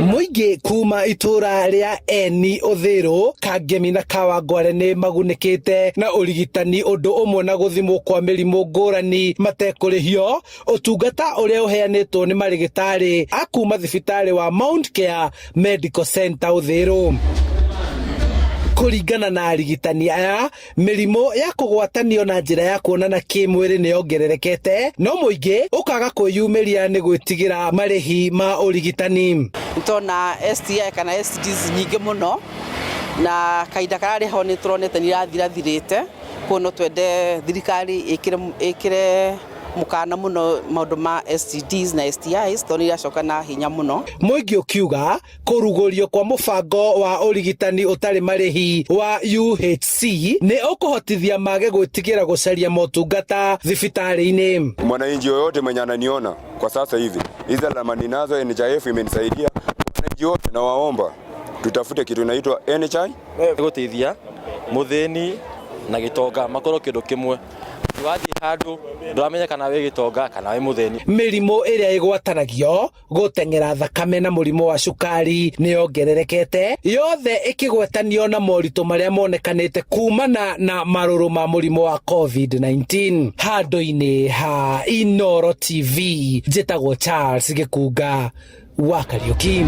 Mũingĩ kuma itũra rĩa Eni Ũthĩrũ, Kangemi na Kawangware nĩ magunĩkĩte na ũrigitani ũndũ ũmwe na gũthimwo kwa mĩrimũ ngũrani matekũrĩhio, ũtungata ũrĩa ũheanĩtwo nĩ marĩgĩtarĩ a kuma thibitarĩ wa Mount Care Medical Center Ũthĩrũ. Kũringana na arigitani aya, mĩrimũ ya kũgwatanio na njĩra ya kuonana kĩmwĩrĩ nĩ yongererekete, no mũingĩ ũkaga kwĩyumĩria nĩ gwĩtigĩra marĩhi ma ũrigitani. Nĩtũrona STI kana STDs nyingĩ mũno na kahinda kararĩ ho nĩ tũronete nĩ irathirathirĩte, koguo no twende thirikari ĩkĩre mũkana mũno maũndũ ma STDs na STIs tondũ nĩ iracoka na hinya mũno. Mũingĩ ũkiuga kũrugũrio kwa mũbango wa ũrigitani ũtarĩ marĩhi wa UHC nĩ ũkũhotithia mage gwĩtigĩra gũcaria motungata thibitarĩ-inĩ. Mwananchi yoyote mwenye ananiona kwa sasa hivi, hizi alama ninazo, NHIF imenisaidia. Wananchi wote nawaomba tutafute kitu inaitwa NHI. Gũteithia mũthĩni na gĩtonga makorwo kĩndũ kĩmwe. Wathiĩ handũ ndũramenya kana wĩ gĩtonga kana wĩ mũthĩni. Mĩrimũ ĩrĩa ĩgwatanagio gũteng'era thakame na mũrimũ wa cukari nĩ yongererekete, yothe ĩkĩgwetanio na moritũ marĩa monekanĩte kumana na marũrũ ma mũrimũ wa COVID-19. Handũ-inĩ ha Inooro TV, njĩtagwo Charles Gĩkunga wa Kariũki.